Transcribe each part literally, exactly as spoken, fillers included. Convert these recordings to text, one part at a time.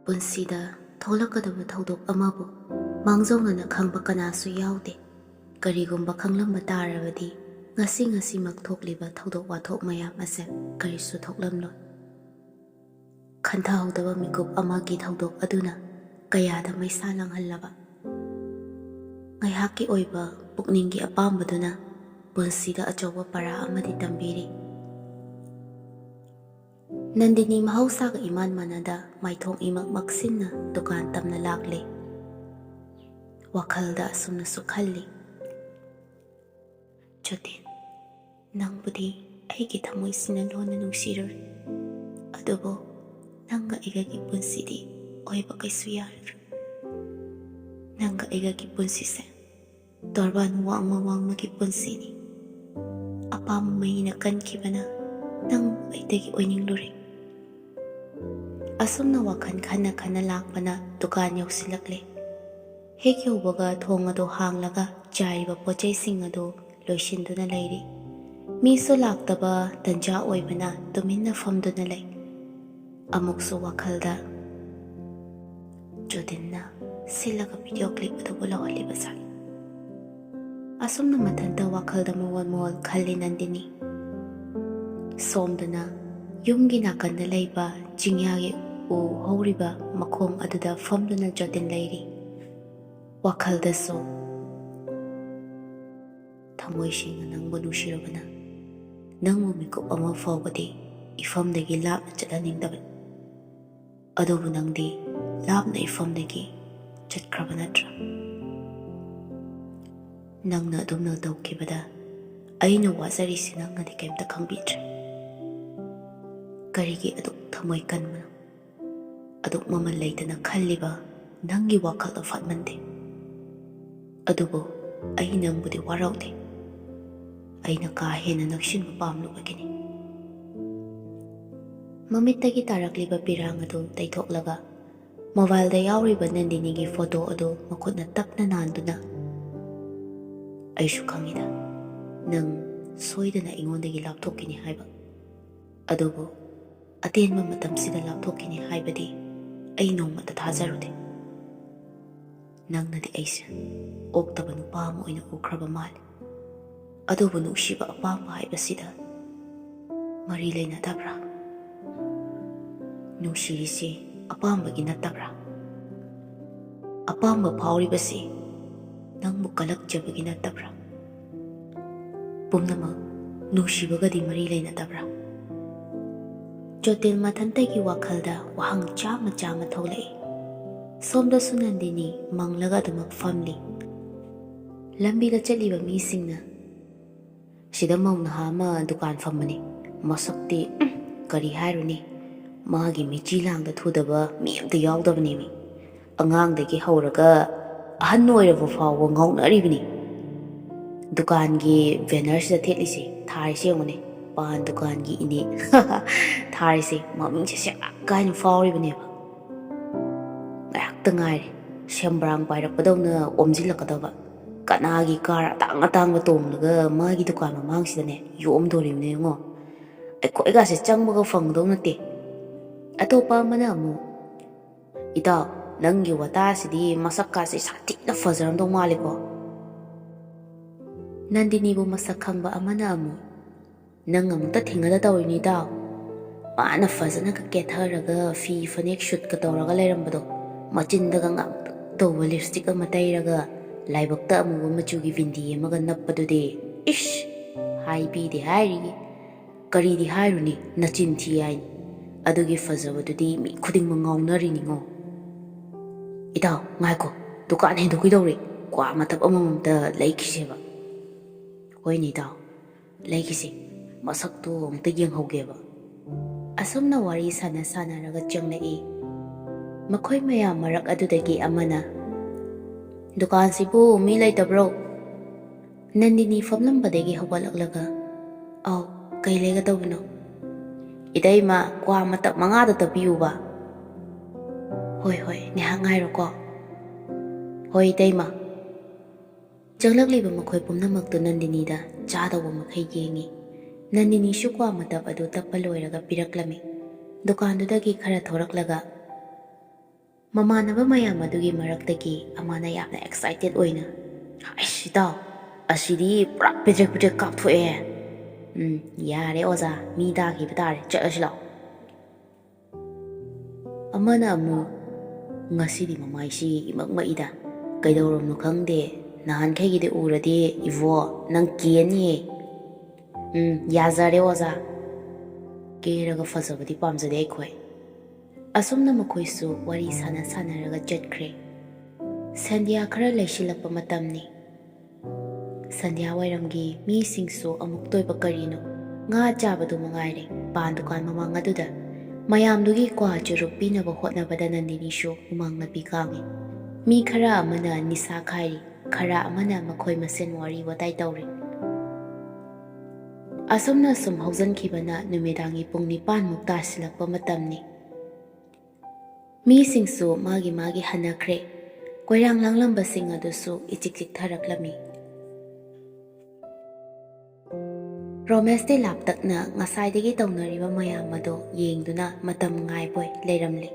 ꯄꯨꯟꯁꯤꯗ ꯊꯣꯛꯂꯛꯀꯗꯕ ꯊꯧꯗꯣꯛ ꯑꯃꯕꯨ ꯃꯥꯡꯖꯧꯅꯅ ꯈꯪꯕ ꯀꯅꯥꯁꯨ ꯌꯥꯎꯗꯦ꯫ ꯀꯔꯤꯒꯨꯝꯕ ꯈꯪꯂꯝꯕ ꯇꯥꯔꯕꯗꯤ ꯉꯁꯤ ꯉꯁꯤꯃꯛ ꯊꯣꯛꯂꯤꯕ ꯊꯧꯗꯣꯛ ꯋꯥꯊꯣꯛ ꯃꯌꯥꯝ ꯑꯁꯦ ꯀꯔꯤꯁꯨ ꯊꯣꯛꯂꯝꯂꯣꯏ꯫ ꯈꯟꯊꯍꯧꯗꯕ ꯃꯤꯀꯨꯞ ꯑꯃꯒꯤ ꯊꯧꯗꯣꯛ ꯑꯗꯨꯅ ꯀꯌꯥꯗ ꯃꯩꯁꯥ ꯂꯥꯡꯍꯜꯂꯕ? ꯉꯥꯏꯍꯥꯛꯀꯤ ꯑꯣꯏꯕ ꯄꯨꯛꯅꯤꯡꯒꯤ ꯑꯄꯥꯝꯕꯗꯨꯅ ꯄꯨꯟꯁꯤꯗ ꯑꯆꯧꯕ ꯄꯔꯥ ꯑꯃꯗꯤ ꯇꯝꯕꯤꯔꯤ꯫ ꯅꯟꯗꯤꯅꯤ ꯃꯍꯧꯁꯥꯒ ꯏꯃꯥꯟ ꯃꯥꯟꯅꯗ ꯃꯥꯏꯊꯣꯡ ꯏꯃꯛ ꯃꯛꯁꯤꯟꯅ ꯗꯨꯀꯥꯟ ꯇꯝꯅ ꯂꯥꯛꯂꯦ꯫ ꯋꯥꯈꯜꯗ ꯑꯁꯨꯝꯅꯁꯨ ꯈꯜꯂꯤ, "ꯖꯣꯇꯤꯟ, ꯅꯪꯕꯨꯗꯤ ꯑꯩꯒꯤ ꯊꯃꯣꯏꯁꯤꯅ ꯂꯣꯟꯅ ꯅꯨꯡꯁꯤꯔꯨꯔꯦ, ꯑꯗꯨꯕꯨ ꯅꯪꯒ ꯑꯩꯒꯒꯤ ꯄꯨꯟꯁꯤꯗꯤ ꯑꯣꯏꯕ ꯀꯩꯁꯨ ꯌꯥꯔꯔꯣꯏ꯫ ꯅꯪꯒ ꯑꯩꯒꯒꯤ ꯄꯨꯟꯁꯤꯁꯦ ꯇꯣꯔꯕꯥꯟ ꯋꯥꯡꯃ ꯋꯥꯡꯃꯒꯤ ꯄꯨꯟꯁꯤꯅꯤ꯫ ꯑꯄꯥꯝꯕ ꯃꯩꯅ ꯀꯟꯈꯤꯕꯅ ꯅꯪ ꯑꯩꯗꯒꯤ ꯑꯣꯏꯅꯤꯡꯂꯨꯔꯦ꯫" ꯑꯁꯨꯝꯅ ꯋꯥꯈꯜ ꯈꯟꯅ ꯈꯟꯅ ꯂꯥꯛꯄꯅ ꯗꯨꯀꯥꯟ ꯌꯧꯁꯤꯜꯂꯛꯂꯦ꯫ ꯍꯦꯛ ꯌꯧꯕꯒ ꯊꯣꯡ ꯑꯗꯨ ꯍꯥꯡꯂꯒ ꯆꯥꯏꯔꯤꯕ ꯄꯣꯠꯆꯩꯁꯤꯡ ꯑꯗꯨ ꯂꯣꯏꯁꯤꯟꯗꯨꯅ ꯂꯩꯔꯤ꯫ ꯃꯤꯁꯨ ꯂꯥꯛꯇꯕ ꯇꯟꯖꯥ ꯑꯣꯏꯕꯅ ꯇꯨꯃꯤꯟꯅ ꯐꯝꯗꯨꯅ ꯂꯩ꯫ ꯑꯃꯨꯛꯁꯨ ꯋꯥꯈꯜꯗ, "ꯖꯣꯇꯤꯟꯅ ꯁꯤꯜꯂꯒ ꯚꯤꯗꯤꯑꯣ ꯀ꯭ꯂꯤꯞ ꯑꯗꯨꯕꯨ ꯂꯧꯍꯜꯂꯤꯕ ꯖꯥꯠꯂ?" ꯑꯁꯨꯝꯅ ꯃꯊꯟꯇ ꯋꯥꯈꯜꯗ ꯃꯋꯣꯜ ꯃꯋꯣꯜ ꯈꯜꯂꯤ ꯅꯟꯗꯤꯅꯤ꯫ ꯁꯣꯝꯗꯅ ꯌꯨꯝꯒꯤ ꯅꯥꯀꯟꯗ ꯂꯩꯕ ꯆꯤꯡꯌꯥꯒꯤ ꯎ ꯍꯧꯔꯤꯕ ꯃꯈꯣꯡ ꯑꯗꯨꯗ ꯐꯝꯗꯨꯅ ꯖꯣꯇꯤꯟ ꯂꯩꯔꯤ꯫ ꯋꯥꯈꯜꯗꯁꯨ, "ꯊꯃꯣꯏ ꯁꯦꯡꯅ ꯅꯪꯕꯨ ꯅꯨꯡꯁꯤꯔꯕꯅ ꯅꯪꯕꯨ ꯃꯤꯀꯨꯞ ꯑꯃ ꯐꯥꯎꯕꯗꯤ ꯏꯐꯝꯗꯒꯤ ꯂꯥꯞꯅ ꯆꯠꯍꯟꯅꯤꯡꯗꯕꯅꯤ꯫ ꯑꯗꯨꯕꯨ ꯅꯪꯗꯤ ꯂꯥꯞꯅ ꯏꯐꯝꯗꯒꯤ ꯆꯠꯈ꯭ꯔꯕ ꯅꯠꯇ꯭ꯔꯥ? ꯅꯪꯅ ꯑꯗꯨꯝꯅ ꯇꯧꯈꯤꯕꯗ ꯑꯩꯅ ꯋꯥꯖꯔꯤꯁꯤ ꯅꯪꯅꯗꯤ ꯀꯩꯝꯇ ꯈꯪꯕꯤꯗ꯭ꯔꯦ꯫ ꯀꯔꯤꯒꯤ ꯑꯗꯨꯛ ꯊꯃꯣꯏ ꯀꯟꯕꯅꯣ? ꯑꯗꯨꯛ ꯃꯃꯜ ꯂꯩꯇꯅ ꯈꯜꯂꯤꯕ ꯅꯪꯒꯤ ꯋꯥꯈꯜꯗꯣ ꯐꯠꯃꯟꯗꯦ꯫ ꯑꯗꯨꯕꯨ ꯑꯩ ꯅꯪꯕꯨꯗꯤ ꯋꯥꯔꯧꯗꯦ꯫ ꯑꯩꯅ ꯀꯥ ꯍꯦꯟꯅ ꯅꯛꯁꯤꯟꯕ ꯄꯥꯝꯂꯨꯕꯒꯤꯅꯤ꯫" ꯃꯃꯤꯠꯇꯒꯤ ꯇꯥꯔꯛꯂꯤꯕ ꯄꯤꯔꯥꯡ ꯑꯗꯨ ꯇꯩꯊꯣꯛꯂꯒ ꯃꯣꯕꯥꯏꯜꯗ ꯌꯥꯎꯔꯤꯕ ꯅꯟꯗꯤꯅꯤꯒꯤ ꯐꯣꯇꯣ ꯑꯗꯨ ꯃꯈꯨꯠꯅ ꯇꯞꯅ ꯅꯥꯟꯗꯨꯅ, "ꯑꯩꯁꯨ ꯈꯪꯉꯤꯗ, ꯅꯪ ꯁꯣꯏꯗꯅ ꯑꯩꯉꯣꯟꯗꯒꯤ ꯂꯥꯞꯊꯣꯛꯈꯤꯅꯤ ꯍꯥꯏꯕ꯫ ꯑꯗꯨꯕꯨ ꯑꯇꯦꯟꯕ ꯃꯇꯝꯁꯤꯗ ꯂꯥꯞꯊꯣꯛꯈꯤꯅꯤ ꯍꯥꯏꯕꯗꯤ ꯑꯩ ꯅꯣꯡꯃꯇ ꯊꯥꯖꯔꯨꯗꯦ꯫ ꯅꯪꯅꯗꯤ ꯑꯩꯁꯦ ꯑꯣꯛꯇꯕ ꯅꯨꯄꯥ ꯑꯃ ꯑꯣꯏꯅ ꯎꯈ꯭ꯔꯕ ꯃꯥꯜꯂꯦ꯫ ꯑꯗꯨꯕꯨ ꯅꯨꯡꯁꯤꯕ ꯑꯄꯥꯝꯕ ꯍꯥꯏꯕꯁꯤꯗ ꯃꯔꯤ ꯂꯩꯅꯗꯕ꯭ꯔꯥ? ꯅꯨꯡꯁꯤꯔꯤꯁꯤ ꯑꯄꯥꯝꯕꯒꯤ ꯅꯠꯇꯕ꯭ꯔꯥ? ꯑꯄꯥꯝꯕ ꯐꯥꯎꯔꯤꯕꯁꯤ ꯅꯪꯕꯨ ꯀꯜꯂꯛꯆꯕꯒꯤ ꯅꯠꯇꯕ꯭ꯔꯥ? ꯄꯨꯝꯅꯃꯛ ꯅꯨꯡꯁꯤꯕꯒꯗꯤ ꯃꯔꯤ ꯂꯩꯅꯗꯕ꯭ꯔꯥ? ꯖꯣꯇꯤꯜ ꯃꯊꯟꯇꯒꯤ ꯋꯥꯈꯜꯗ ꯋꯥꯍꯪ ꯆꯥꯝꯃ ꯆꯥꯝꯃ ꯊꯣꯛꯂꯛꯏ꯫ ꯁꯣꯝꯗꯁꯨ ꯅꯟꯗꯤꯅꯤ ꯃꯪꯂꯒ ꯑꯗꯨꯃꯛ ꯐꯝꯂꯤ꯫ ꯂꯝꯕꯤꯗ ꯆꯠꯂꯤꯕ ꯃꯤꯁꯤꯡꯅ, "ꯁꯤꯗ ꯃꯧ ꯅꯍꯥ ꯑꯃ ꯗꯨꯀꯥꯟ ꯐꯝꯕꯅꯤ꯫ ꯃꯁꯛꯇꯤ, ꯎꯝ, ꯀꯔꯤ ꯍꯥꯏꯔꯨꯅꯤ? ꯃꯥꯒꯤ ꯃꯤꯆꯤ ꯂꯥꯡꯗ ꯊꯨꯗꯕ ꯃꯤ ꯑꯝꯇ ꯌꯥꯎꯗꯕꯅꯦꯃꯤ꯫ ꯑꯉꯥꯡꯗꯒꯤ ꯍꯧꯔꯒ ꯑꯍꯟ ꯑꯣꯏꯔꯕ ꯐꯥꯎꯕ ꯉꯥꯎꯅꯔꯤꯕꯅꯤ꯫ ꯗꯨꯀꯥꯟꯒꯤ ꯕꯦꯅꯔꯁꯤꯗ ꯊꯦꯠꯂꯤꯁꯦ, ꯊꯥꯔꯤꯁꯦ ꯌꯦꯡꯉꯨꯅꯦ, ꯄꯥꯟ ꯗꯨꯀꯥꯟꯒꯤ ꯏꯅꯦ ꯊꯥꯔꯤꯁꯦ, ꯃꯃꯤꯡꯁꯦ ꯁꯦꯒꯥꯛ ꯀꯥꯏꯅ ꯐꯥꯎꯔꯤꯕꯅꯦꯕ꯫ ꯉꯥꯏꯍꯥꯛꯇ ꯉꯥꯏꯔꯦ ꯁꯦꯝꯕ꯭ꯔꯥꯡ ꯄꯥꯏꯔꯛꯄꯗꯧꯅ ꯑꯣꯝꯁꯤꯜꯂꯛꯀꯗꯕ꯫ ꯀꯅꯥꯒꯤ ꯀꯥꯔ ꯑꯇꯥꯡ ꯑꯇꯥꯡꯕ ꯇꯣꯡꯂꯒ ꯃꯥꯒꯤ ꯗꯨꯀꯥꯟ ꯃꯃꯥꯡꯁꯤꯗꯅꯦ ꯌꯣꯝꯗꯣꯔꯤꯕꯅꯦ ꯌꯦꯡꯉꯣ꯫ ꯑꯩꯈꯣꯏꯒꯥꯁꯦ ꯆꯪꯕꯒ ꯐꯪꯒꯗꯧ ꯅꯠꯇꯦ꯫ ꯑꯇꯣꯞꯄ ꯑꯃꯅ ꯑꯃꯨꯛ, "ꯏꯇꯥꯎ, ꯅꯪꯒꯤ ꯋꯥꯇꯥꯁꯤꯗꯤ ꯃꯁꯛꯀꯥꯁꯦ ꯁꯥꯊꯤꯅ ꯐꯖꯔꯝꯗꯧ ꯃꯥꯜꯂꯤꯀꯣ?" ꯅꯟꯗꯤꯅꯤꯕꯨ ꯃꯁꯛ ꯈꯪꯕ ꯑꯃꯅ ꯑꯃꯨꯛ, "ꯅꯪ ꯑꯃꯨꯛꯇ ꯊꯦꯡꯅꯗ ꯇꯧꯔꯤꯅꯤ ꯏꯇꯥꯎ꯫ ꯃꯥꯅ ꯐꯖꯅꯒ ꯀꯦꯊꯔꯒ ꯐꯤ ꯐꯅꯦꯛ ꯁꯨꯠꯀ ꯇꯧꯔꯒ ꯂꯩꯔꯝꯕꯗꯣ, ꯃꯆꯤꯟꯗꯒ ꯉꯥꯡꯇ꯭ꯔꯤꯛ ꯇꯧꯕ ꯂꯤꯞꯁꯇꯤꯛ ꯑꯃ ꯇꯩꯔꯒ ꯂꯥꯏꯕꯛꯇ ꯑꯃꯨꯕ ꯃꯆꯨꯒꯤ ꯕꯤꯟꯗꯤ ꯑꯃꯒ ꯅꯞꯄꯗꯨꯗꯤ, ꯏꯁ! ꯍꯥꯏꯕꯤꯗꯦ ꯍꯥꯏꯔꯤꯌꯦ꯫ ꯀꯔꯤꯗꯤ ꯍꯥꯏꯔꯨꯅꯤ, ꯅꯆꯤꯟ ꯊꯤ ꯍꯥꯏꯅꯤ꯫ ꯑꯗꯨꯒꯤ ꯐꯖꯕꯗꯨꯗꯤ ꯃꯤ ꯈꯨꯗꯤꯡꯃꯛ ꯉꯥꯎꯅꯔꯤꯅꯤꯉꯣ꯫" "ꯏꯇꯥꯎ, ꯉꯥꯏꯈꯣ, ꯗꯨꯀꯥꯟ ꯍꯦꯟꯗꯣꯛꯈꯤꯗꯧꯔꯦ꯫ ꯀ꯭ꯋꯥ ꯃꯇꯞ ꯑꯃꯃꯝꯇ ꯂꯩꯈꯤꯁꯦꯕ꯫" "ꯍꯣꯏꯅꯦ ꯏꯇꯥꯎ, ꯂꯩꯈꯤꯁꯦ꯫ ꯃꯁꯛꯇꯨ ꯑꯃꯨꯛꯇ ꯌꯦꯡꯍꯧꯒꯦꯕ꯫" ꯑꯁꯨꯝꯅ ꯋꯥꯔꯤ ꯁꯥꯟꯅ ꯁꯥꯟꯅꯔꯒ ꯆꯪꯂꯛꯏ꯫ ꯃꯈꯣꯏ ꯃꯌꯥꯝ ꯃꯔꯛ ꯑꯗꯨꯗꯒꯤ ꯑꯃꯅ, "ꯗꯨꯀꯥꯟꯁꯤꯕꯨ ꯃꯤ ꯂꯩꯇꯕ꯭ꯔꯣ?" ꯅꯟꯗꯤꯅꯤ ꯐꯝꯂꯝꯕꯗꯒꯤ ꯍꯧꯒꯠꯂꯛꯂꯒ, "ꯑꯧ, ꯀꯩ ꯂꯩꯒꯗꯧꯕꯅꯣ?" "ꯏꯇꯩꯃ, ꯀ꯭ꯋꯥ ꯃꯇꯞ ꯃꯉꯥꯗ ꯇꯞꯄꯤꯌꯨꯕ꯫" "ꯍꯣꯏ, ꯍꯣꯏ, ꯉꯥꯏꯍꯥꯛ ꯉꯥꯏꯔꯣꯀꯣ꯫" "ꯍꯣꯏ, ꯏꯇꯩꯃ꯫" ꯆꯪꯂꯛꯂꯤꯕ ꯃꯈꯣꯏ ꯄꯨꯝꯅꯃꯛꯇꯨ ꯅꯟꯗꯤꯅꯤꯗ ꯆꯥꯗꯧꯕ ꯃꯈꯩ ꯌꯦꯡꯉꯤ꯫ ꯅꯟꯗꯤꯅꯤꯁꯨ ꯀ꯭ꯋꯥ ꯃꯇꯞ ꯑꯗꯨ ꯇꯞꯄ ꯂꯣꯏꯔꯒ ꯄꯤꯔꯛꯂꯝꯃꯤ꯫ ꯗꯨꯀꯥꯟꯗꯨꯗꯒꯤ ꯈꯔ ꯊꯣꯔꯛꯂꯒ, ꯃꯃꯥꯟꯅꯕ ꯃꯌꯥꯝ ꯑꯗꯨꯒꯤ ꯃꯔꯛꯇꯒꯤ ꯑꯃꯅ ꯌꯥꯝꯅ ꯑꯦꯛꯁꯥꯏꯇꯦꯠ ꯑꯣꯏꯅ, "ꯑꯩꯁ ꯏꯇꯥꯎ, ꯑꯁꯤꯗꯤ ꯄꯨꯔꯥ ꯄꯤꯗ꯭ꯔꯦꯛ ꯄꯤꯗ꯭ꯔꯦꯛ ꯀꯥꯞꯊꯣꯛꯑꯦ!" "ꯎꯝ, ꯌꯥꯔꯦ ꯑꯣꯖꯥ, ꯃꯤ ꯇꯥꯈꯤꯕ ꯇꯥꯔꯦ, ꯆꯠꯂꯁꯤ ꯂꯥꯛꯑꯣ꯫" ꯑꯃꯅ ꯑꯃꯨꯛ, "ꯉꯁꯤꯗꯤ ꯃꯃꯥꯏꯁꯤ ꯏꯃꯛ ꯃꯛꯏꯗ, ꯀꯩꯗꯧꯔꯕꯅꯣ ꯈꯪꯗꯦ, ꯅꯍꯥꯟꯈꯩꯒꯤꯗꯤ ꯎꯔꯗꯤ ꯏꯕꯣ ꯅꯪ ꯀꯦꯅꯤꯌꯦ꯫" "ꯎꯝ, ꯌꯥꯖꯔꯦ ꯑꯣꯖꯥ, ꯀꯦꯔꯒ ꯐꯖꯕꯗꯤ ꯄꯥꯝꯖꯗꯦ ꯑꯩꯈꯣꯏ꯫" ꯑꯁꯨꯝꯅ ꯃꯈꯣꯏꯁꯨ ꯋꯥꯔꯤ ꯁꯥꯟꯅ ꯁꯥꯟꯅꯔꯒ ꯆꯠꯈ꯭ꯔꯦ꯫ ꯁꯟꯙ꯭ꯌꯥ ꯈꯔ ꯂꯩꯁꯤꯜꯂꯛꯄ ꯃꯇꯝꯅꯤ꯫ ꯁꯟꯙ꯭ꯌꯥ ꯋꯥꯏꯔꯝꯒꯤ ꯃꯤꯁꯤꯡꯁꯨ ꯑꯃꯨꯛꯇ ꯑꯣꯏꯕ ꯀꯔꯤꯅꯣ, ꯉꯥ ꯆꯥꯕꯗꯨ ꯃꯉꯥꯏꯔꯦ, ꯄꯥꯟ ꯗꯨꯀꯥꯟ ꯃꯃꯥꯡ ꯑꯗꯨꯗ ꯃꯌꯥꯝꯗꯨꯒꯤ ꯀ꯭ꯋꯥ ꯆꯨꯔꯨꯞ ꯄꯤꯅꯕ ꯍꯣꯠꯅꯕꯗ ꯅꯟꯗꯤꯅꯤꯁꯨ ꯍꯨꯃꯥꯡ ꯅꯞꯄꯤ ꯀꯥꯡꯉꯤ꯫ ꯃꯤ ꯈꯔ ꯑꯃꯅ ꯅꯤꯁꯥ ꯈꯥꯏꯔꯤ, ꯈꯔ ꯑꯃꯅ ꯃꯈꯣꯏ ꯃꯁꯦꯟ ꯋꯥꯔꯤ ꯋꯥꯇꯥꯏ ꯇꯧꯔꯤ꯫ ꯑꯁꯨꯝꯅ ꯁꯨꯝ ꯍꯧꯖꯤꯟꯈꯤꯕꯅ ꯅꯨꯃꯤꯗꯥꯡꯒꯤ ꯄꯨꯡ ꯅꯤꯄꯥꯟꯃꯨꯛ ꯇꯥꯁꯤꯜꯂꯛꯄ ꯃꯇꯝꯅꯤ꯫ ꯃꯤꯁꯤꯡꯁꯨ ꯃꯥꯒꯤ ꯃꯥꯒꯤ ꯍꯟꯅꯈ꯭ꯔꯦ꯫ ꯀꯣꯏꯔꯥꯡ ꯂꯥꯡꯂꯝꯕꯁꯤꯡ ꯑꯗꯨꯁꯨ ꯏꯆꯤꯛ ꯆꯤꯛꯊꯔꯛꯂꯝꯃꯤ꯫ ꯔꯣꯃꯦꯁꯇꯤ ꯂꯥꯞꯇꯛꯅ ꯉꯁꯥꯏꯗꯒꯤ ꯇꯧꯅꯔꯤꯕ ꯃꯌꯥꯝ ꯑꯗꯨ ꯌꯦꯡꯗꯨꯅ ꯃꯇꯝ ꯉꯥꯏꯕꯣꯏ ꯂꯩꯔꯝꯂꯤ꯫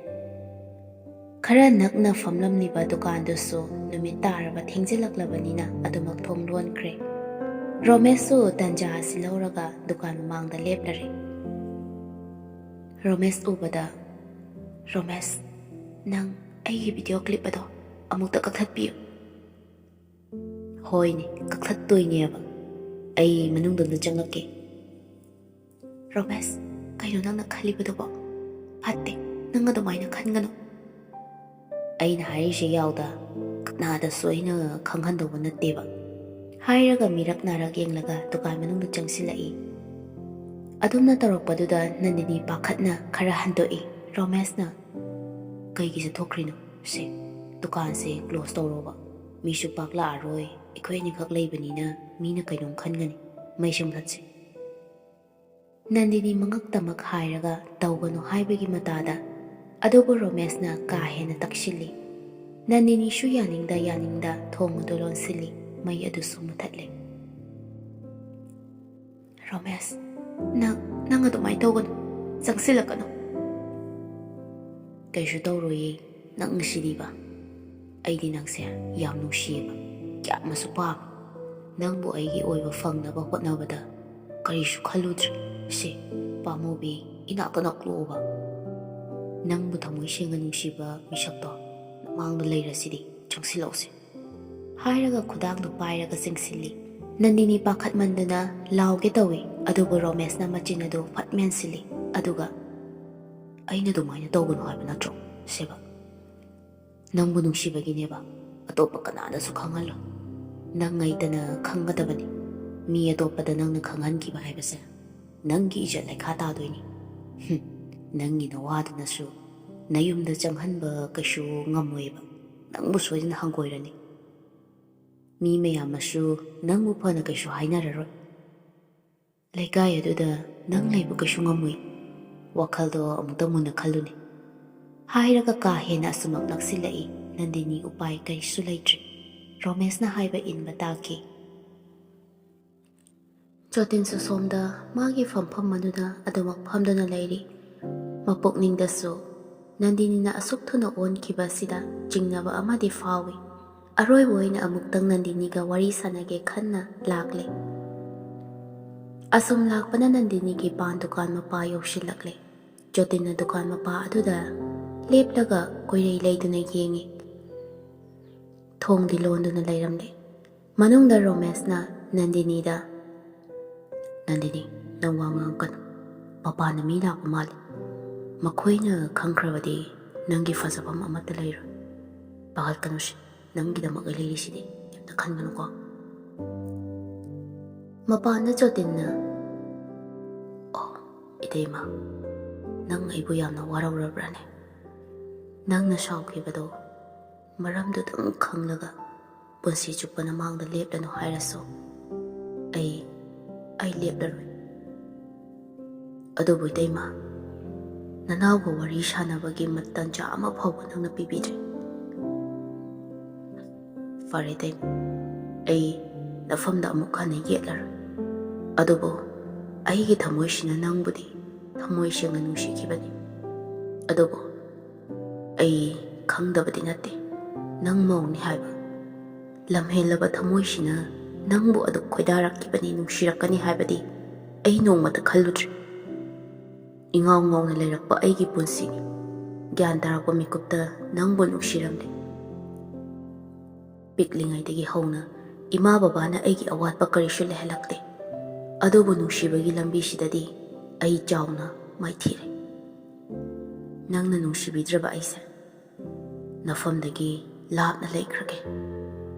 ꯈꯔ ꯅꯛꯅ ꯐꯝꯂꯝꯂꯤꯕ ꯗꯨꯀꯥꯟꯗꯨꯁꯨ ꯅꯨꯃꯤꯠ ꯇꯥꯔꯕ ꯊꯦꯡꯖꯤꯜꯂꯛꯂꯕꯅꯤꯅ ꯑꯗꯨꯃꯛ ꯊꯣꯡ ꯂꯣꯟꯈ꯭ꯔꯦ꯫ ꯔꯣꯃꯦꯁꯁꯨ ꯇꯟꯖꯥ ꯑꯁꯤ ꯂꯧꯔꯒ ꯗꯨꯀꯥꯟ ꯃꯃꯥꯡꯗ ꯂꯦꯞꯂꯔꯦ꯫ ꯔꯣꯃꯦꯁ ꯎꯕꯗ, "ꯔꯣꯃꯦꯁ, ꯅꯪ ꯑꯩꯒꯤ ꯚꯤꯗꯤꯑꯣ ꯀ꯭ꯂꯤꯞ ꯑꯗꯣ ꯑꯃꯨꯛꯇ ꯀꯛꯊꯠꯄꯤꯌꯨ꯫" "ꯍꯣꯏꯅꯦ, ꯀꯛꯊꯠꯇꯣꯏꯅꯦꯕ꯫ ꯑꯩ ꯃꯅꯨꯡꯗ ꯑꯝꯇ ꯆꯪꯉꯛꯀꯦ꯫" "ꯔꯣꯃꯦꯁ, ꯀꯩꯅꯣ ꯅꯪꯅ ꯈꯜꯂꯤꯕꯗꯨꯕꯣ? ꯐꯠꯇꯦ, ꯅꯪ ꯑꯗꯨꯃꯥꯏꯅ ꯈꯟꯒꯅꯨ꯫" "ꯑꯩꯅ ꯍꯥꯏꯔꯤꯁꯦ ꯌꯥꯎꯗ, ꯀꯅꯥꯗꯁꯨ ꯑꯩꯅ ꯈꯪꯍꯟꯗꯧꯕ ꯅꯠꯇꯦꯕ꯫" ꯍꯥꯏꯔꯒ ꯃꯤꯔꯛ ꯅꯥꯔꯛ ꯌꯦꯡꯂꯒ ꯗꯨꯀꯥꯟ ꯃꯅꯨꯡꯗ ꯆꯪꯁꯤꯜꯂꯛꯏ꯫ ꯑꯗꯨꯝꯅ ꯇꯧꯔꯛꯄꯗꯨꯗ ꯅꯟꯗꯤꯅꯤ ꯄꯥꯈꯠꯅ ꯈꯔ ꯍꯟꯗꯣꯛꯏ꯫ ꯔꯣꯃꯦꯁꯅ, "ꯀꯩꯒꯤ ꯆꯠꯊꯣꯛꯈ꯭ꯔꯤꯅꯣ? ꯁꯦ, ꯗꯨꯀꯥꯟꯁꯦ ꯀ꯭ꯂꯣꯁ ꯇꯧꯔꯣꯕ꯫ ꯃꯤꯁꯨ ꯄꯥꯛ ꯂꯥꯛꯑꯔꯣꯏ, ꯑꯩꯈꯣꯏ ꯑꯅꯤꯈꯛ ꯂꯩꯕꯅꯤꯅ ꯃꯤꯅ ꯀꯩꯅꯣꯝ ꯈꯟꯒꯅꯤ꯫ ꯃꯩꯁꯦ ꯃꯨꯊꯠꯁꯤ꯫" ꯅꯟꯗꯤꯅꯤ ꯃꯉꯛꯇꯃꯛ ꯍꯥꯏꯔꯒ ꯇꯧꯒꯅꯨ ꯍꯥꯏꯕꯒꯤ ꯃꯇꯥꯗ, ꯑꯗꯨꯕꯨ ꯔꯣꯃꯦꯁꯅ ꯀꯥ ꯍꯦꯟꯅ ꯇꯛꯁꯤꯜꯂꯤ꯫ ꯅꯟꯗꯤꯅꯤꯁꯨ ꯌꯥꯅꯤꯡꯗ ꯌꯥꯅꯤꯡꯗ ꯊꯣꯡ ꯑꯗꯨ ꯂꯣꯟꯁꯤꯜꯂꯤ, ꯃꯩ ꯑꯗꯨꯁꯨ ꯃꯨꯊꯠꯂꯦ꯫ "ꯔꯣꯃꯦꯁ, ꯅꯪ, ꯅꯪ ꯑꯗꯨꯃꯥꯏꯅ ꯇꯧꯒꯅꯨ, ꯆꯪꯁꯤꯜꯂꯛꯀꯅꯨ꯫" "ꯀꯩꯁꯨ ꯇꯧꯔꯣꯏꯌꯦ, ꯅꯪꯁꯤꯗꯤꯕ, ꯑꯩꯗꯤ ꯅꯪꯁꯦ ꯌꯥꯝ ꯅꯨꯡꯁꯤꯌꯦꯕ, ꯌꯥꯝꯅꯁꯨ ꯄꯥꯝꯃꯦ꯫ ꯅꯪꯕꯨ ꯑꯩꯒꯤ ꯑꯣꯏꯕ ꯐꯪꯅꯕ ꯍꯣꯠꯅꯕꯗ ꯀꯔꯤꯁꯨ ꯈꯜꯂꯨꯗ꯭ꯔꯦ꯫ ꯁꯤ ꯄꯥꯝꯃꯨꯕꯤ, ꯏꯅꯥꯛꯇ ꯅꯣꯛꯂꯛꯑꯣꯕ꯫ ꯅꯪꯕꯨ ꯊꯃꯣꯏ ꯁꯦꯡꯅ ꯅꯨꯡꯁꯤꯕ ꯃꯤꯁꯛꯇꯣ ꯅꯃꯥꯡꯗ ꯂꯩꯔꯁꯤꯗꯤ, ꯆꯪꯁꯤꯜꯂꯛꯎꯁꯦ꯫ ꯍꯥꯏꯔꯒ ꯈꯨꯗꯥꯡꯗꯨ ꯄꯥꯏꯔꯒ ꯆꯤꯡꯁꯤꯜꯂꯤ꯫ ꯅꯟꯗꯤꯅꯤ ꯄꯥꯈꯠꯃꯟꯗꯅ ꯂꯥꯎꯒꯦ ꯇꯧꯏ, ꯑꯗꯨꯕꯨ ꯔꯣꯃꯦꯁꯅ ꯃꯆꯤꯟ ꯑꯗꯨ ꯐꯠ ꯃꯦꯟꯁꯤꯜꯂꯤ, ꯑꯗꯨꯒ "ꯑꯩꯅ ꯑꯗꯨꯃꯥꯏꯅ ꯇꯧꯒꯅꯨ ꯍꯥꯏꯕ ꯅꯠꯇ꯭ꯔꯣ, ꯁꯦꯕ? ꯅꯪꯕꯨ ꯅꯨꯡꯁꯤꯕꯒꯤꯅꯦꯕ, ꯑꯇꯣꯞꯄ ꯀꯅꯥꯗꯁꯨ ꯈꯪꯍꯜꯂꯣ꯫ ꯅꯪ ꯑꯩꯇꯅ ꯈꯪꯒꯗꯕꯅꯤ꯫ ꯃꯤ ꯑꯇꯣꯞꯄꯗ ꯅꯪꯅ ꯈꯪꯍꯟꯈꯤꯕ ꯍꯥꯏꯕꯁꯦ ꯅꯪꯒꯤ ꯏꯖꯠ ꯂꯩꯈꯥ ꯇꯥꯗꯣꯏꯅꯤ꯫ ꯍꯨꯝ, ꯅꯪꯒꯤ ꯅꯋꯥꯗꯨꯅꯁꯨ ꯅꯌꯨꯝꯗ ꯆꯪꯍꯟꯕ ꯀꯩꯁꯨ ꯉꯝꯃꯣꯏꯕ꯫ ꯅꯪꯕꯨ ꯁꯣꯏꯗꯅ ꯍꯪꯒꯣꯏꯔꯅꯤ꯫ ꯃꯤ ꯃꯌꯥꯝꯅꯁꯨ ꯅꯪꯕꯨ ꯐꯅ ꯀꯩꯁꯨ ꯍꯥꯏꯅꯔꯔꯣꯏ꯫ ꯂꯩꯀꯥꯏ ꯑꯗꯨꯗ ꯅꯪ ꯂꯩꯕ ꯀꯩꯁꯨ ꯉꯝꯃꯣꯏ꯫ ꯋꯥꯈꯜꯗꯣ ꯑꯃꯨꯛꯇ ꯃꯨꯟꯅ ꯈꯜꯂꯨꯅꯦ꯫" ꯍꯥꯏꯔꯒ ꯀꯥ ꯍꯦꯟꯅ ꯑꯁꯨꯃꯛ ꯅꯛꯁꯤꯜꯂꯛꯏ꯫ ꯅꯟꯗꯤꯅꯤ ꯎꯄꯥꯏ ꯀꯔꯤꯁꯨ ꯂꯩꯇ꯭ꯔꯦ꯫ ꯔꯣꯃꯦꯁꯅ ꯍꯥꯏꯕ ꯏꯟꯕ ꯇꯥꯈꯤ꯫ ꯖꯣꯇꯤꯟꯁꯨ ꯁꯣꯝꯗ ꯃꯥꯒꯤ ꯐꯝꯐꯝ ꯑꯗꯨꯗ ꯑꯗꯨꯃꯛ ꯐꯝꯗꯨꯅ ꯂꯩꯔꯤ꯫ ꯃꯄꯨꯛꯅꯤꯡꯗꯁꯨ ꯅꯟꯗꯤꯅꯤꯅ ꯑꯁꯨꯛ ꯊꯨꯅ ꯑꯣꯟꯈꯤꯕ ꯑꯁꯤꯗ ꯆꯤꯡꯅꯕ ꯑꯃꯗꯤ ꯐꯥꯎꯏ꯫ ꯑꯔꯣꯏꯕ ꯑꯣꯏꯅ ꯑꯃꯨꯛꯇꯪ ꯅꯟꯗꯤꯅꯤꯒ ꯋꯥꯔꯤ ꯁꯥꯟꯅꯒꯦ ꯈꯟꯅ ꯂꯥꯛꯂꯦ꯫ ꯑꯁꯨꯝ ꯂꯥꯛꯄꯅ ꯅꯟꯗꯤꯅꯤꯒꯤ ꯄꯥꯟ ꯗꯨꯀꯥꯟ ꯃꯄꯥ ꯌꯧꯁꯤꯜꯂꯛꯂꯦ꯫ ꯖꯣꯇꯤꯟꯅ ꯗꯨꯀꯥꯟ ꯃꯄꯥ ꯑꯗꯨꯗ ꯂꯦꯞꯂꯒ ꯀꯣꯏꯔꯩ ꯂꯩꯗꯨꯅ ꯌꯦꯡꯉꯤ꯫ ꯊꯣꯡꯗꯤ ꯂꯣꯟꯗꯨꯅ ꯂꯩꯔꯝꯂꯦ꯫ ꯃꯅꯨꯡꯗ ꯔꯣꯃꯦꯁꯅ ꯅꯟꯗꯤꯅꯤꯗ, "ꯅꯟꯗꯤꯅꯤ, ꯅꯪ ꯋꯥ ꯉꯥꯡꯀꯅꯨ꯫ ꯃꯄꯥꯟꯗ ꯃꯤ ꯂꯥꯛꯄ ꯃꯥꯜꯂꯤ꯫ ꯃꯈꯣꯏꯅ ꯈꯪꯈ꯭ꯔꯕꯗꯤ ꯅꯪꯒꯤ ꯐꯖꯐꯝ ꯑꯃꯠꯇ ꯂꯩꯔꯣꯏ꯫ ꯄꯥꯈꯠꯀꯅꯨꯁꯦ, ꯅꯪꯒꯤꯗꯃꯛ ꯑꯩ ꯂꯩꯔꯤꯁꯤꯗꯤ, ꯀꯩꯝꯇ ꯈꯟꯒꯅꯨꯀꯣ꯫" ꯃꯄꯥꯟꯗ ꯖꯣꯇꯤꯟꯅ, "ꯑꯣ, ꯏꯇꯩꯃ, ꯅꯪ ꯑꯩꯕꯨ ꯌꯥꯝꯅ ꯋꯥꯔꯧꯔꯕ꯭ꯔꯥꯅꯦ? ꯅꯪꯅ ꯁꯥꯎꯈꯤꯕꯗꯣ ꯃꯔꯝꯗꯨꯗꯪ ꯈꯪꯂꯒ ꯄꯨꯟꯁꯤ ꯆꯨꯞꯄ ꯅꯃꯥꯡꯗ ꯂꯦꯞꯂꯅꯨ ꯍꯥꯏꯔꯁꯨ, ꯑꯩ, ꯑꯩ ꯂꯦꯞꯂꯔꯣꯏ꯫ ꯑꯗꯨꯕꯨ ꯏꯇꯩꯃ, ꯅꯅꯥꯎꯒ ꯋꯥꯔꯤ ꯁꯥꯟꯅꯕꯒꯤ ꯃꯇꯥꯟꯖꯥ ꯑꯃ ꯐꯥꯎꯕ ꯅꯪꯅ ꯄꯤꯕꯤꯗ꯭ꯔꯦ꯫ ꯐꯔꯦ ꯏꯇꯩꯃ, ꯑꯩ ꯅꯐꯝꯗ ꯑꯃꯨꯛ ꯍꯟꯅ ꯌꯦꯠꯂꯔꯣꯏ꯫ ꯑꯗꯨꯕꯨ ꯑꯩꯒꯤ ꯊꯃꯣꯏꯁꯤꯅ ꯅꯪꯕꯨꯗꯤ ꯊꯃꯣꯏ ꯁꯦꯡꯅ ꯅꯨꯡꯁꯤꯈꯤꯕꯅꯤ꯫ ꯑꯗꯨꯕꯨ ꯑꯩ ꯈꯪꯗꯕꯗꯤ ꯅꯠꯇꯦ, ꯅꯪ ꯃꯧꯅꯤ ꯍꯥꯏꯕ꯫ ꯂꯝꯍꯦꯜꯂꯕ ꯊꯃꯣꯏꯁꯤꯅ ꯅꯪꯕꯨ ꯑꯗꯨꯛ ꯈꯣꯏꯗꯥꯔꯛꯈꯤꯕꯅꯤ, ꯅꯨꯡꯁꯤꯔꯛꯀꯅꯤ ꯍꯥꯏꯕꯗꯤ ꯑꯩ ꯅꯣꯡꯃꯇ ꯈꯜꯂꯨꯗ꯭ꯔꯤ꯫ ꯏꯉꯥꯎ ꯉꯥꯎꯅ ꯂꯩꯔꯛꯄ ꯑꯩꯒꯤ ꯄꯨꯟꯁꯤꯅꯤ꯫ ꯒ꯭ꯌꯥꯟ ꯇꯥꯔꯛꯄ ꯃꯤꯀꯨꯞꯇ ꯅꯪꯕꯨ ꯅꯨꯡꯁꯤꯔꯝꯂꯦ꯫ ꯄꯤꯛꯂꯤꯉꯩꯗꯒꯤ ꯍꯧꯅ ꯏꯃꯥ ꯕꯕꯥꯅ ꯑꯩꯒꯤ ꯑꯋꯥꯠꯄ ꯀꯔꯤꯁꯨ ꯂꯩꯍꯜꯂꯛꯇꯦ꯫ ꯑꯗꯨꯕꯨ ꯅꯨꯡꯁꯤꯕꯒꯤ ꯂꯝꯕꯤꯁꯤꯗꯗꯤ ꯑꯩ ꯆꯥꯎꯅ ꯃꯥꯏꯊꯤꯔꯦ꯫ ꯅꯪꯅ ꯅꯨꯡꯁꯤꯕꯤꯗ꯭ꯔꯕ ꯑꯩꯁꯦ ꯅꯐꯝꯗꯒꯤ ꯂꯥꯞꯅ ꯂꯩꯈ꯭ꯔꯒꯦ꯫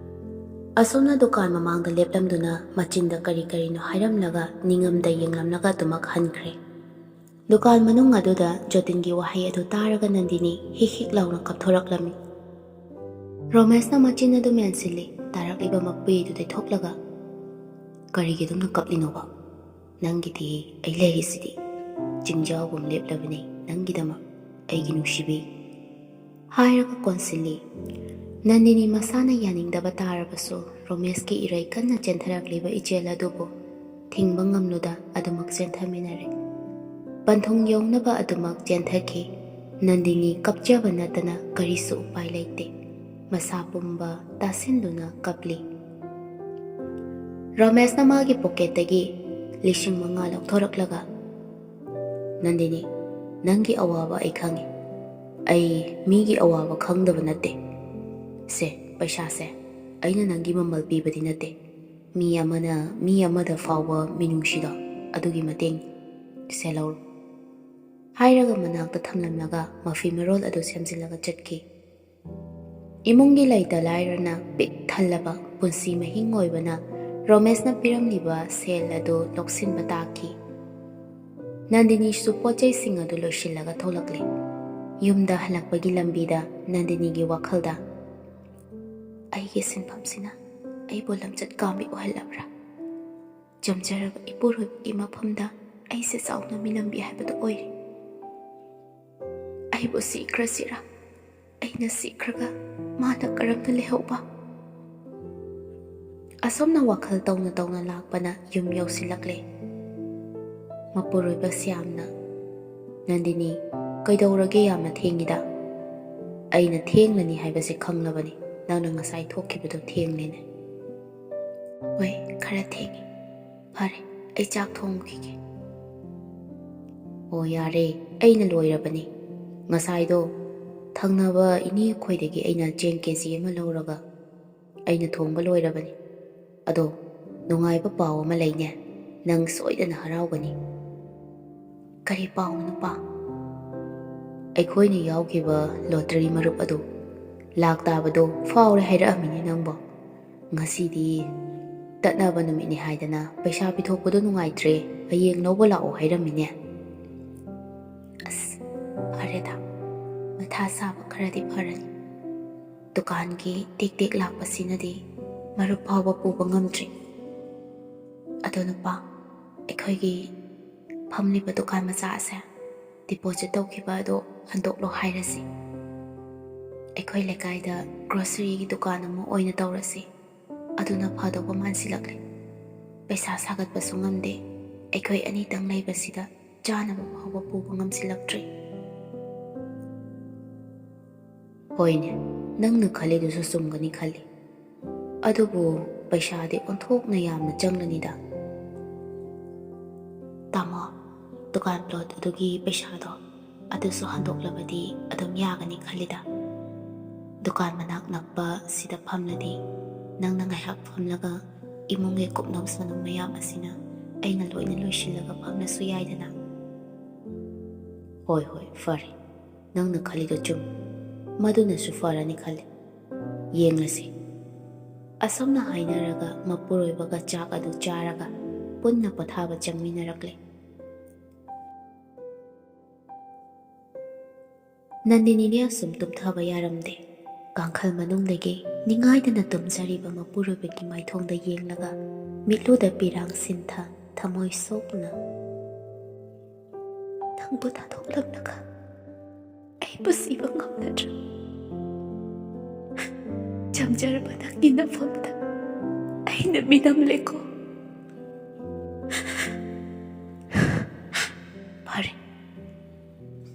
ꯑꯁꯨꯝꯅ ꯗꯨꯀꯥꯟ ꯃꯃꯥꯡꯗ ꯂꯦꯞꯂꯝꯗꯨꯅ ꯃꯆꯤꯟꯗ ꯀꯔꯤ ꯀꯔꯤꯅꯣ ꯍꯥꯏꯔꯝꯂꯒ ꯅꯤꯡꯉꯝꯗ ꯌꯦꯡꯂꯝꯂꯒ ꯑꯗꯨꯃꯛ ꯍꯟꯈ꯭ꯔꯦ꯫ ꯗꯨꯀꯥꯟ ꯃꯅꯨꯡ ꯑꯗꯨꯗ ꯖꯣꯇꯤꯟꯒꯤ ꯋꯥꯍꯩ ꯑꯗꯨ ꯇꯥꯔꯒ ꯅꯟꯗꯤꯅꯤ ꯍꯤꯛ ꯍꯤꯛ ꯂꯥꯎꯅ ꯀꯞꯊꯣꯔꯛꯂꯝꯃꯤ꯫ ꯔꯣꯃꯦꯁꯅ ꯃꯆꯤꯟ ꯑꯗꯨ ꯃꯦꯟꯁꯤꯜꯂꯤ꯫ ꯇꯥꯔꯛꯂꯤꯕ ꯃꯄꯨꯏ ꯑꯗꯨ ꯇꯩꯊꯣꯛꯂꯒ, "ꯀꯔꯤꯒꯤ ꯑꯗꯨꯝꯅ ꯀꯞꯂꯤꯅꯣꯕ? ꯅꯪꯒꯤꯗꯤ ꯑꯩ ꯂꯩꯔꯤꯁꯤꯗꯤ꯫ ꯆꯤꯡꯖꯥꯎꯒꯨꯝ ꯂꯦꯞꯂꯕꯅꯤ ꯅꯪꯒꯤꯗꯃꯛ, ꯑꯩꯒꯤ ꯅꯨꯡꯁꯤꯕꯤ," ꯍꯥꯏꯔꯒ ꯀꯣꯟꯁꯤꯜꯂꯤ꯫ ꯅꯟꯗꯤꯅꯤ ꯃꯁꯥꯅ ꯌꯥꯅꯤꯡꯗꯕ ꯇꯥꯔꯕꯁꯨ ꯔꯣꯃꯦꯁꯀꯤ ꯏꯔꯩ ꯀꯟꯅ ꯆꯦꯟꯊꯔꯛꯂꯤꯕ ꯏꯆꯦꯜ ꯑꯗꯨꯕꯨ ꯊꯤꯡꯕ ꯉꯝꯂꯨꯗ ꯑꯗꯨꯃꯛ ꯆꯦꯟꯊꯃꯤꯟꯅꯔꯦ꯫ ꯄꯟꯊꯨꯡ ꯌꯧꯅꯕ ꯑꯗꯨꯃꯛ ꯆꯦꯟꯊꯈꯤ꯫ ꯅꯟꯗꯤꯅꯤ ꯀꯞꯆꯕ ꯅꯠꯇꯅ ꯀꯔꯤꯁꯨ ꯎꯄꯥꯏ ꯂꯩꯇꯦ꯫ ꯃꯁꯥ ꯄꯨꯝꯕ ꯇꯥꯁꯤꯟꯗꯨꯅ ꯀꯞꯂꯤ꯫ ꯔꯣꯃꯦꯁꯅ ꯃꯥꯒꯤ ꯄꯣꯀꯦꯠꯇꯒꯤ ꯂꯤꯁꯤꯡ ꯃꯉꯥ ꯂꯧꯊꯣꯔꯛꯂꯒ, "ꯅꯟꯗꯤꯅꯤ, ꯅꯪꯒꯤ ꯑꯋꯥꯕ ꯑꯩ ꯈꯪꯉꯤ꯫ ꯑꯩ ꯃꯤꯒꯤ ꯑꯋꯥꯕ ꯈꯪꯗꯕ ꯅꯠꯇꯦ꯫ ꯁꯦ, ꯄꯩꯁꯥꯁꯦ꯫ ꯑꯩꯅ ꯅꯪꯒꯤ ꯃꯃꯜ ꯄꯤꯕꯗꯤ ꯅꯠꯇꯦ꯫ ꯃꯤ ꯑꯃꯅ ꯃꯤ ꯑꯃꯗ ꯐꯥꯎꯕ ꯃꯤꯅꯨꯡꯁꯤꯗꯣ, ꯑꯗꯨꯒꯤ ꯃꯇꯦꯡ꯫ ꯁꯦ, ꯂꯧꯔꯣ," ꯍꯥꯏꯔꯒ ꯃꯅꯥꯛꯇ ꯊꯝꯂꯝꯂꯒ ꯃꯐꯤ ꯃꯔꯣꯜ ꯑꯗꯨ ꯁꯦꯝꯖꯤꯜꯂꯒ ꯆꯠꯈꯤ꯫ ꯏꯃꯨꯡꯒꯤ ꯂꯩꯇ ꯂꯥꯏꯔꯅ ꯄꯤꯛ ꯊꯜꯂꯕ ꯄꯨꯟꯁꯤ ꯃꯍꯤꯡ ꯑꯣꯏꯕꯅ ꯔꯣꯃꯦꯁꯅ ꯄꯤꯔꯝꯂꯤꯕ ꯁꯦꯜ ꯑꯗꯨ ꯂꯧꯁꯤꯟꯕ ꯇꯥꯈꯤ꯫ ꯅꯟꯗꯤꯅꯤꯁꯨ ꯄꯣꯠ ꯆꯩꯁꯤꯡ ꯑꯗꯨ ꯂꯣꯏꯁꯤꯜꯂꯒ ꯊꯣꯛꯂꯛꯂꯦ꯫ ꯌꯨꯝꯗ ꯍꯜꯂꯛꯄꯒꯤ ꯂꯝꯕꯤꯗ ꯅꯟꯗꯤꯅꯤꯒꯤ ꯋꯥꯈꯜꯗ, "ꯑꯩꯒꯤ ꯁꯤꯟꯐꯝꯁꯤꯅ ꯑꯩꯕꯨ ꯂꯝꯆꯠ ꯀꯥꯝꯕꯤ ꯑꯣꯏꯍꯜꯂꯕ꯭ꯔꯥ? ꯆꯝꯖꯔꯕ ꯏꯄꯨꯔꯣꯏꯕꯒꯤ ꯃꯐꯝꯗ ꯑꯩꯁꯦ ꯆꯥꯎꯅ ꯃꯤꯅꯝꯕꯤ ꯍꯥꯏꯕꯗꯨ ꯑꯣꯏꯔꯦ꯫ ꯑꯩꯕꯨ ꯁꯤꯈ꯭ꯔꯁꯤꯔꯥ? ꯑꯩꯅ ꯁꯤꯈ꯭ꯔꯒ ꯃꯥꯅ ꯀꯔꯝꯅ ꯂꯩꯍꯧꯕ?" ꯑꯁꯨꯝꯅ ꯋꯥꯈꯜ ꯇꯧꯅ ꯇꯧꯅ ꯂꯥꯛꯄꯅ ꯌꯨꯝ ꯌꯧꯁꯤꯜꯂꯛꯂꯦ꯫ ꯃꯄꯨꯔꯣꯏꯕ ꯁ꯭ꯌꯥꯝꯅ, "ꯅꯟꯗꯤꯅꯤ, ꯀꯩꯗꯧꯔꯒꯦ ꯌꯥꯝꯅ ꯊꯦꯡꯉꯤꯗ?" ꯑꯩꯅ ꯊꯦꯡꯂꯅꯤ ꯍꯥꯏꯕꯁꯦ ꯈꯪꯂꯕꯅꯤ꯫ ꯅꯪꯅ ꯉꯁꯥꯏ ꯊꯣꯛꯈꯤꯕꯗꯣ ꯊꯦꯡꯂꯦꯅꯦ꯫ ꯍꯣꯏ, ꯈꯔ ꯊꯦꯡꯉꯦ꯫ ꯐꯔꯦ, ꯑꯩ ꯆꯥꯛ ꯊꯣꯡꯈꯤꯒꯦ꯫ ꯑꯣ, ꯌꯥꯔꯦ, ꯑꯩꯅ ꯂꯣꯏꯔꯕꯅꯤ꯫ ꯉꯁꯥꯏꯗꯣ ꯊꯪꯅꯕ ꯏꯅꯦ ꯑꯩꯈꯣꯏꯗꯒꯤ ꯑꯩꯅ ꯆꯦꯡ ꯀꯦ ꯖꯤ ꯑꯃ ꯂꯧꯔꯒ ꯑꯩꯅ ꯊꯣꯡꯕ ꯂꯣꯏꯔꯕꯅꯤ꯫ ꯑꯗꯣ, ꯅꯨꯡꯉꯥꯏꯕ ꯄꯥꯎ ꯑꯃ ꯂꯩꯅꯦ꯫ ꯅꯪ ꯁꯣꯏꯗꯅ ꯍꯔꯥꯎꯒꯅꯤ꯫ ꯀꯔꯤ ꯄꯥꯎꯅꯣ, ꯅꯨꯄꯥ? ꯑꯩꯈꯣꯏꯅ ꯌꯥꯎꯈꯤꯕ ꯂꯣꯇꯔꯤ ꯃꯔꯨꯞ ꯑꯗꯨ ꯂꯥꯛ ꯇꯥꯕꯗꯣ ꯐꯥꯎꯔꯦ ꯍꯥꯏꯔꯛꯑꯝꯃꯤꯅꯦ ꯅꯪꯕꯣ꯫ ꯉꯁꯤꯗꯤ ꯇꯠꯅꯕ ꯅꯨꯃꯤꯠꯅꯤ ꯍꯥꯏꯗꯅ ꯄꯩꯁꯥ ꯄꯤꯊꯣꯛꯄꯗꯣ ꯅꯨꯡꯉꯥꯏꯇ꯭ꯔꯦ, ꯍꯌꯦꯡ ꯂꯧꯕ ꯂꯥꯛꯑꯣ ꯍꯥꯏꯔꯝꯃꯤꯅꯦ꯫ ꯑꯁ, ꯐꯔꯦꯗ, ꯃꯊꯥ ꯁꯥꯕ ꯈꯔꯗꯤ ꯐꯔꯅꯤ꯫ ꯗꯨꯀꯥꯟꯒꯤ ꯇꯦꯛ ꯇꯦꯛ ꯂꯥꯛꯄꯁꯤꯅꯗꯤ ꯃꯔꯨꯞ ꯐꯥꯎꯕ ꯄꯨꯕ ꯉꯝꯗ꯭ꯔꯤ꯫ ꯑꯗꯣ ꯅꯨꯄꯥ, ꯑꯩꯈꯣꯏꯒꯤ ꯐꯝꯂꯤꯕ ꯗꯨꯀꯥꯟ ꯃꯆꯥ ꯑꯁꯦ ꯗꯤꯄꯣꯖꯤꯠ ꯇꯧꯈꯤꯕ ꯑꯗꯣ ꯍꯟꯗꯣꯛꯂꯣ ꯍꯥꯏꯔꯁꯤ꯫ ꯑꯩꯈꯣꯏ ꯂꯩꯀꯥꯏꯗ ꯒ꯭ꯔꯣꯁꯔꯤꯒꯤ ꯗꯨꯀꯥꯟ ꯑꯃ ꯑꯣꯏꯅ ꯇꯧꯔꯁꯤ꯫ ꯑꯗꯨꯅ ꯐꯗꯧꯕ ꯃꯥꯟꯁꯤꯜꯂꯛꯂꯦ꯫ ꯄꯩꯁꯥ ꯁꯥꯒꯠꯄꯁꯨ ꯉꯝꯗꯦ꯫ ꯑꯩꯈꯣꯏ ꯑꯅꯤꯇꯪ ꯂꯩꯕꯁꯤꯗ ꯆꯥꯅꯕ ꯐꯥꯎꯕ ꯄꯨꯕ ꯉꯝꯁꯤꯜꯂꯛꯇ꯭ꯔꯦ꯫ ꯍꯣꯏꯅꯦ, ꯅꯪꯅ ꯈꯜꯂꯤꯗꯨꯁꯨ ꯆꯨꯝꯒꯅꯤ ꯈꯜꯂꯤ꯫ ꯑꯗꯨꯕꯨ ꯄꯩꯁꯥꯗꯤ ꯑꯣꯟꯊꯣꯛꯅ ꯌꯥꯝꯅ ꯆꯪꯂꯅꯤꯗ꯫ ꯇꯥꯃꯣ, ꯗꯨꯀꯥꯟ ꯄ꯭ꯂꯣꯠ ꯑꯗꯨꯒꯤ ꯄꯩꯁꯥꯗꯣ ꯑꯗꯨꯁꯨ ꯍꯟꯗꯣꯛꯂꯕꯗꯤ ꯑꯗꯨꯝ ꯌꯥꯒꯅꯤ ꯈꯜꯂꯤꯗ꯫ ꯗꯨꯀꯥꯟ ꯃꯅꯥꯛ ꯅꯛꯄ ꯁꯤꯗ ꯐꯝꯂꯗꯤ ꯅꯪꯅ ꯉꯥꯏꯍꯥꯛ ꯐꯝꯂꯒ ꯏꯃꯨꯡꯒꯤ ꯀꯨꯞꯅꯣꯝ ꯁꯥꯅꯣꯝ ꯃꯌꯥꯝ ꯑꯁꯤꯅ ꯑꯩꯅ ꯂꯣꯏꯅ ꯂꯣꯏꯁꯤꯜꯂꯒ ꯐꯝꯂꯁꯨ ꯌꯥꯏꯗꯅ꯫ ꯍꯣꯏ, ꯍꯣꯏ, ꯐꯔꯦ꯫ ꯅꯪꯅ ꯈꯜꯂꯤꯗꯣ ꯆꯨꯝꯃꯤ꯫ ꯃꯗꯨꯅꯁꯨ ꯐꯔꯅꯤ ꯈꯜꯂꯤ꯫ ꯌꯦꯡꯂꯁꯤ꯫ ꯑꯁꯨꯝꯅ ꯍꯥꯏꯅꯔꯒ ꯃꯄꯨꯔꯣꯏꯕꯒ ꯆꯥꯛ ꯑꯗꯨ ꯆꯥꯔꯒ ꯄꯨꯟꯅ ꯄꯣꯊꯥꯕ ꯆꯪꯃꯤꯟꯅꯔꯛꯂꯦ꯫ ꯅꯟꯗꯤꯅꯤꯅꯦ ꯑꯁꯨꯝ ꯇꯨꯝꯊꯕ ꯌꯥꯔꯝꯗꯦ꯫ ꯀꯥꯡꯈꯜ ꯃꯅꯨꯡꯗꯒꯤ ꯅꯤꯡꯉꯥꯏꯗꯅ ꯇꯨꯝꯖꯔꯤꯕ ꯃꯄꯨꯔꯣꯏꯕꯒꯤ ꯃꯥꯏꯊꯣꯡꯗ ꯌꯦꯡꯂꯒ ꯃꯤꯠꯂꯨꯗ ꯄꯤꯔꯥꯡ ꯁꯤꯟꯊ, ꯊꯃꯣꯏ ꯁꯣꯛꯅ, "ꯅꯪꯕꯨ ꯊꯥꯗꯣꯛꯂꯝꯂꯒ ꯑꯩꯕꯨ ꯁꯤꯕ ꯉꯝꯂꯗ꯭ꯔꯥ? ꯆꯝꯖꯔꯕ ꯅꯪꯒꯤ ꯅꯐꯝꯗ ꯑꯩꯅ ꯃꯤꯅꯝꯂꯦꯀꯣ꯫ ꯐꯔꯦ,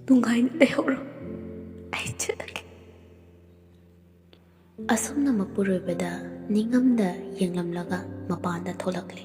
ꯅꯨꯡꯉꯥꯏꯅ ꯂꯩꯍꯧꯔꯣ, ꯑꯩ ꯆꯠꯂꯒꯦ"꯫ ꯑꯁꯨꯝꯅ ꯃꯄꯨꯔꯣꯏꯕꯗ ꯅꯤꯡꯉꯝꯗ ꯌꯦꯡꯂꯝꯂꯒ ꯃꯄꯥꯟꯗ ꯊꯣꯛꯂꯛꯂꯤ꯫